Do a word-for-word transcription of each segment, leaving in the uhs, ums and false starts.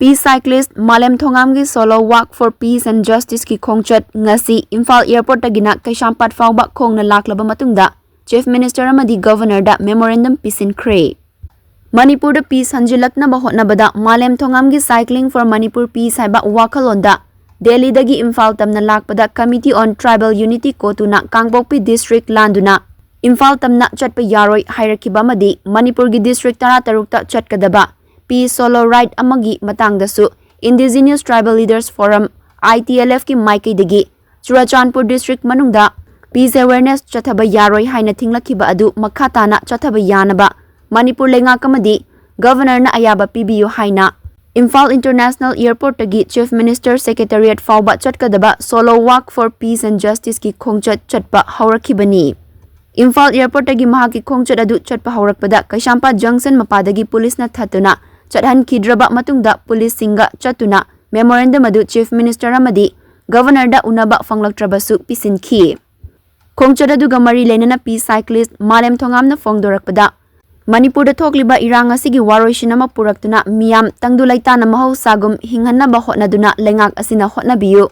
Peace cyclist Malem Thongam ꯒꯤ Solo Walk for Peace and Justice ꯀꯤ ꯈꯣꯡꯆꯠ ꯉꯁꯤ ꯏꯝꯐꯥꯜ airport ꯇꯒꯤꯅ ꯀꯩꯁꯥꯝꯄꯥꯠ ꯐꯥꯎꯕ ꯈꯣꯡꯅ ꯂꯥꯛꯂꯕ ꯃꯇꯨꯡꯗ Chief Minister ꯑꯃꯗꯤ Governor ꯗ memorandum ꯄꯤꯁꯤꯟꯈ꯭ꯔꯦ꯫ ꯃꯅꯤꯄꯨꯔꯗ peace ꯍꯟꯖꯤꯜꯂꯛꯅꯕ ꯍꯣꯠꯅꯕꯗ ꯃꯥꯂꯦꯝ ꯊꯣꯉꯥꯝꯒꯤ Cycling for Manipur Peace ꯍꯥꯏꯕ ꯋꯥꯈꯜꯂꯣꯟꯗ ꯗꯦꯜꯂꯤꯗꯒꯤ ꯏꯝꯐꯥꯜ ꯇꯝꯅ ꯂꯥꯛꯄꯗ Committee on Tribal Unity, COTU ꯅ ꯀꯥꯡꯄꯣꯛꯄꯤ district ꯂꯥꯟꯗꯨꯅ ꯏꯝꯐꯥꯜ ꯇꯝꯅ ꯆꯠꯄ ꯌꯥꯔꯣꯏ ꯍꯥꯏꯔꯛꯈꯤꯕ ꯑꯃꯗꯤ ꯃꯅꯤꯄꯨꯔꯒꯤ district ꯇꯔꯥꯇꯔꯨꯛꯇ ꯆꯠꯀꯗꯕ peace solo ride ꯑꯃꯒꯤ ꯃꯇꯥꯡꯗꯁꯨ Indigenous Tribal Leaders Forum, ITLF ꯀꯤ ꯃꯥꯏꯀꯩꯗꯒꯤ ꯆꯨꯔꯆꯥꯟꯄꯨꯔ district ꯃꯅꯨꯡꯗ peace awareness ꯆꯠꯊꯕ ꯌꯥꯔꯣꯏ ꯍꯥꯏꯅ ꯊꯤꯡꯂꯛꯈꯤꯕ ꯑꯗꯨ ꯃꯈꯥ ꯇꯥꯅ ꯆꯠꯊꯕ ꯌꯥꯅꯕ ꯃꯅꯤꯄꯨꯔ ꯂꯩꯉꯥꯛ ꯑꯃꯗꯤ Governor ꯅ ꯑꯌꯥꯕ ꯄꯤꯕꯤꯌꯨ ꯍꯥꯏꯅ ꯏꯝꯐꯥꯜ International Airport ꯇꯒꯤ Chief Minister Secretariat ꯐꯥꯎꯕ ꯆꯠꯀꯗꯕ Solo Walk for Peace and Justice ꯀꯤ ꯈꯣꯡꯆꯠ ꯆꯠꯄ ꯍꯧꯔꯛꯈꯤꯕꯅꯤ꯫ ꯏꯝꯐꯥꯜ airport ꯇꯒꯤ ꯃꯍꯥꯛꯀꯤ ꯈꯣꯡꯆꯠ ꯑꯗꯨ ꯆꯠꯄ ꯍꯧꯔꯛꯄꯗ ꯀꯩꯁꯥꯝꯄꯥꯠ junction ꯃꯄꯥꯗꯒꯤ ꯄꯨꯂꯤꯁꯅ ꯊꯠꯇꯨꯅ ꯆꯠꯍꯟꯈꯤꯗ꯭ꯔꯕ ꯃꯇꯨꯡꯗ ꯄꯨꯂꯤꯁꯁꯤꯡꯒ ꯆꯠꯇꯨꯅ memorandum ꯑꯗꯨ Chief Minister ꯑꯃꯗꯤ Governor ꯗ ꯎꯅꯕ ꯐꯪꯂꯛꯇ꯭ꯔꯕꯁꯨ ꯄꯤꯁꯤꯟꯈꯤ꯫ ꯈꯣꯡꯆꯠ ꯑꯗꯨꯒ ꯃꯔꯤ ꯂꯩꯅꯅ peace cyclist ꯃꯥꯂꯦꯝ ꯊꯣꯉꯥꯝꯅ ꯐꯣꯡꯗꯣꯔꯛꯄꯗ, ꯃꯅꯤꯄꯨꯔꯗ ꯊꯣꯛꯂꯤꯕ ꯏꯔꯥꯡ ꯑꯁꯤꯒꯤ ꯋꯥꯔꯣꯏꯁꯤꯟ ꯑꯃ ꯄꯨꯔꯛꯇꯨꯅ ꯃꯤꯌꯥꯝ ꯇꯪꯗꯨ ꯂꯩꯇꯥꯅ ꯃꯍꯧꯁꯥꯒꯨꯝ ꯍꯤꯡꯍꯟꯅꯕ ꯍꯣꯠꯅꯗꯨꯅ ꯂꯩꯉꯥꯛ ꯑꯁꯤꯅ ꯍꯣꯠꯅꯕꯤꯌꯨ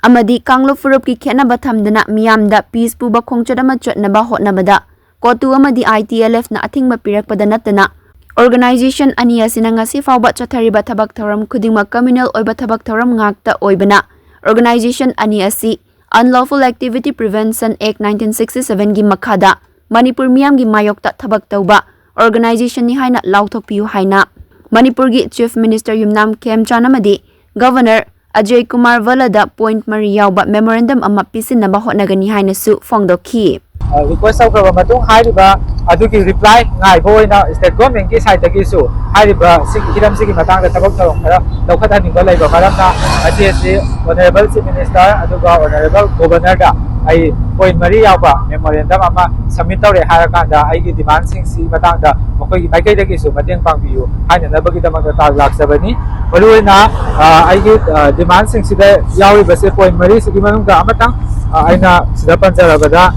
ꯑꯃꯗꯤ ꯀꯥꯡꯂꯨꯞ ꯐꯨꯔꯨꯞꯀꯤ ꯈꯦꯠꯅꯕ ꯊꯝꯗꯅ ꯃꯤꯌꯥꯝꯗ peace ꯄꯨꯕ ꯈꯣꯡꯆꯠ ꯑꯃ ꯆꯠꯅꯕ ꯍꯣꯠꯅꯕꯗ COTU ꯑꯃꯗꯤ ITLF ꯅ ꯑꯊꯤꯡꯕ ꯄꯤꯔꯛꯄꯗ ꯅꯠꯇꯅ organization ꯑꯅꯤ ꯑꯁꯤꯅ ꯉꯁꯤ ꯐꯥꯎꯕ ꯆꯠꯊꯔꯤꯕ ꯊꯕꯛ ꯊꯧꯔꯝ ꯈꯨꯗꯤꯡꯃꯛ communal ꯑꯣꯏꯕ ꯊꯕꯛ ꯊꯧꯔꯝ ꯉꯥꯛꯇ ꯑꯣꯏꯕꯅ organization ꯑꯅꯤ ꯑꯁꯤ Unlawful Activity Prevention Act nineteen sixty seven ꯒꯤ ꯃꯈꯥꯗ ꯃꯅꯤꯄꯨꯔ ꯃꯤꯌꯥꯝꯒꯤ ꯃꯥꯌꯣꯛꯇ ꯊꯕꯛ ꯇꯧꯕ organization ꯅꯤ ꯍꯥꯏꯅ ꯂꯥꯎꯊꯣꯛꯄꯤꯌꯨ ꯍꯥꯏꯅ ꯃꯅꯤꯄꯨꯔꯒꯤ Chief Minister ꯌꯨꯝꯅꯥꯝ ꯈꯦꯝꯆꯥꯟ ꯑꯃꯗꯤ Governor ꯑꯖꯌ ꯀꯨꯃꯥꯔ ꯚꯜꯂꯗ point ꯃꯔꯤ ꯌꯥꯎꯕ memorandum ꯑꯃ ꯄꯤꯁꯤꯟꯅꯕ ꯍꯣꯠꯅꯒꯅꯤ ꯍꯥꯏꯅꯁꯨ ꯐꯣꯡꯗꯣꯛꯈꯤ꯫ ꯑ, request ꯇꯧꯈ꯭ꯔꯕ ꯃꯇꯨꯡ ꯍꯥꯏꯔꯤꯕ ꯑꯗꯨꯒꯤ reply ꯉꯥꯏꯕ ꯑꯣꯏꯅ state government ꯀꯤ side ꯇꯒꯤꯁꯨ ꯍꯥꯏꯔꯤꯕ ꯁꯤꯒꯤ ꯍꯤꯔꯝꯁꯤꯒꯤ ꯃꯇꯥꯡꯗ ꯊꯕꯛ ꯊꯧꯔꯝ ꯈꯔ ꯂꯧꯈꯠꯍꯟꯅꯤꯡꯕ ꯂꯩꯕ ꯃꯔꯝꯅ ꯉꯁꯤ ꯑꯁꯤ Honourable Chief Minister ꯑꯗꯨꯒ Honourable Governor ꯗ ꯑꯩ point ꯃꯔꯤ ꯌꯥꯎꯕ memorandum ꯑꯃ submit ꯇꯧꯔꯦ ꯍꯥꯏꯔꯀꯥꯟꯗ ꯑꯩꯒꯤ demand ꯁꯤꯡꯁꯤ ꯃꯇꯥꯡꯗ ꯃꯈꯣꯏꯒꯤ ꯃꯥꯏꯀꯩꯗꯒꯤꯁꯨ ꯃꯇꯦꯡ ꯄꯥꯡꯕꯤꯌꯨ ꯍꯥꯏꯅꯅꯕꯒꯤꯗꯃꯛꯇ ꯇꯥꯛ ꯂꯥꯛꯆꯕꯅꯤ꯫ ꯃꯔꯨꯑꯣꯏꯅ, ꯑ, ꯑꯩꯒꯤ, ꯑ, demand ꯁꯤꯡꯁꯤꯗ ꯌꯥꯎꯔꯤꯕꯁꯦ point ꯃꯔꯤꯁꯤꯒꯤ ꯃꯅꯨꯡꯗ ꯑꯃꯇꯪ, ꯑ, ꯑꯩꯅ ꯁꯤꯗ ꯄꯟꯖꯔꯕꯗ,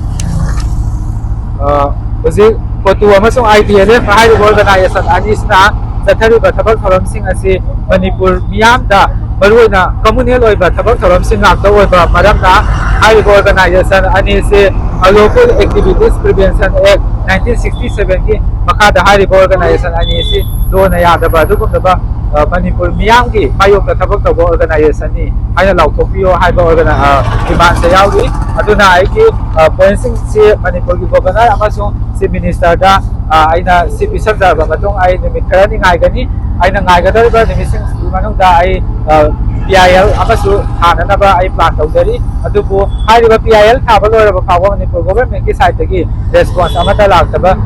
ꯑ, ꯍꯧꯖꯤꯛ COTU ꯑꯃꯁꯨꯡ ITLF ꯍꯥꯏꯔꯤꯕ organization ꯑꯅꯤꯁꯤꯅ ꯆꯠꯊꯔꯤꯕ ꯊꯕꯛ ꯊꯧꯔꯝꯁꯤꯡ ꯑꯁꯤ ꯃꯅꯤꯄꯨꯔ ꯃꯤꯌꯥꯝꯗ ꯃꯔꯨꯑꯣꯏꯅ ꯀꯝꯃꯨꯅꯦꯜ ꯑꯣꯏꯕ ꯊꯕꯛ ꯊꯧꯔꯝꯁꯤꯡ ꯉꯥꯛꯇ ꯑꯣꯏꯕ ꯃꯔꯝꯅ ꯍꯥꯏꯔꯤꯕ ꯑꯣꯔꯒꯅꯥꯏꯖꯦꯁꯟ ꯑꯅꯤꯁꯤ ꯑꯟꯂꯣꯐꯨꯜ ꯑꯦꯛꯇꯤꯚꯤꯇꯤꯁ ꯄ꯭ꯔꯤꯚꯦꯟꯁꯟ ꯑꯦꯛ ꯅꯥꯏꯟꯇꯤꯟ ꯁꯤꯛꯁꯇꯤ ꯁꯚꯦꯟꯒꯤ ꯃꯈꯥꯗ ꯍꯥꯏꯔꯤꯕ ꯑꯣꯔꯒꯅꯥꯏꯖꯦꯁꯟ ꯑꯅꯤ ꯑꯁꯤ ꯂꯣꯅ ꯌꯥꯗꯕ ꯑꯗꯨꯒꯨꯝꯂꯕ, ꯑ, ꯃꯅꯤꯄꯨꯔ ꯃꯤꯌꯥꯝꯒꯤ ꯃꯥꯌꯣꯛꯇ ꯊꯕꯛ ꯇꯧꯕ ꯑꯣꯔꯒꯅꯥꯏꯖꯦꯁꯟꯅꯤ ꯍꯥꯏꯅ ꯂꯥꯎꯊꯣꯛꯄꯤꯌꯣ ꯍꯥꯏꯕ ꯑꯣꯔꯒꯅꯥ-, ꯑ, ꯗꯤꯃꯥꯟꯁꯦ ꯌꯥꯎꯔꯤ꯫ ꯑꯗꯨꯅ ꯑꯩꯒꯤ, ꯑ, ꯄꯣꯏꯟꯁꯤꯡꯁꯤ ꯃꯅꯤꯄꯨꯔꯒꯤ ꯒꯣꯕꯔꯅꯔ ꯑꯃꯁꯨꯡ ꯆꯤꯐ ꯃꯤꯅꯤꯁꯇꯔꯗ, ꯑ, ꯑꯩꯅ ꯁꯤ ꯄꯤꯁꯤꯟꯖꯔꯕ ꯃꯇꯨꯡ ꯑꯩ ꯅꯨꯃꯤꯠ ꯈꯔꯅꯤ ꯉꯥꯏꯒꯅꯤ꯫ ꯑꯩꯅ ꯉꯥꯏꯒꯗꯧꯔꯤꯕ ꯅꯨꯃꯤꯠꯁꯤꯡꯁꯤꯒꯤ ꯃꯅꯨꯡꯗ ꯑꯩ, ꯑ, ꯄꯤ ꯑꯥꯏ ꯑꯦꯜ ꯑꯃꯁꯨ ꯊꯥꯅꯅꯕ ꯑꯩ ꯄ꯭ꯂꯥꯟ ꯇꯧꯖꯔꯤ꯫ ꯑꯗꯨꯕꯨ ꯍꯥꯏꯔꯤꯕ ꯄꯤ ꯑꯥꯏ ꯑꯦꯜ ꯊꯥꯕ ꯂꯣꯏꯔꯕ ꯐꯥꯎꯕ ꯃꯅꯤꯄꯨꯔ ꯒꯣꯕꯔꯃꯦꯟꯒꯤ ꯁꯥꯏꯠꯇꯒꯤ ꯔꯦꯁꯄꯣꯟꯁ ꯑꯃꯠꯇ ꯂꯥꯛꯇꯕ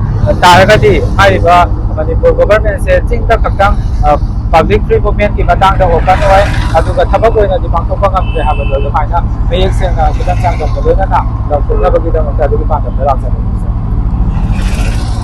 ꯇꯥꯔꯒꯗꯤ ꯍꯥꯏꯔꯤꯕ ꯃꯅꯤꯄꯨꯔ ꯒꯣꯕꯔꯃꯦꯟꯁꯦ ꯆꯤꯡꯗ ꯈꯛꯇꯪ, ꯑ, ꯄꯕ꯭ꯂꯤꯛ ꯐ꯭ꯔꯤ ꯃꯨꯚꯃꯦꯟꯠꯀꯤ ꯃꯇꯥꯡꯗ ꯑꯣꯄꯟ ꯑꯣꯏ, ꯑꯗꯨꯒ ꯊꯕꯛ ꯑꯣꯏꯅꯗꯤ ꯄꯥꯡꯊꯣꯛꯄ ꯉꯝꯗ꯭ꯔꯦ ꯍꯥꯏꯕꯗꯣ ꯑꯗꯨꯃꯥꯏꯅ ꯃꯌꯦꯛ ꯁꯦꯡꯅ ꯈꯨꯗꯝ ꯆꯥꯡꯗꯝꯒ ꯂꯣꯏꯅꯅ ꯂꯥꯎꯊꯣꯛꯅꯕꯒꯤꯗꯃꯛꯇ ꯑꯗꯨꯒꯤ ꯄꯥꯟꯗꯝꯗ ꯂꯥꯛꯆꯕꯅꯤ꯫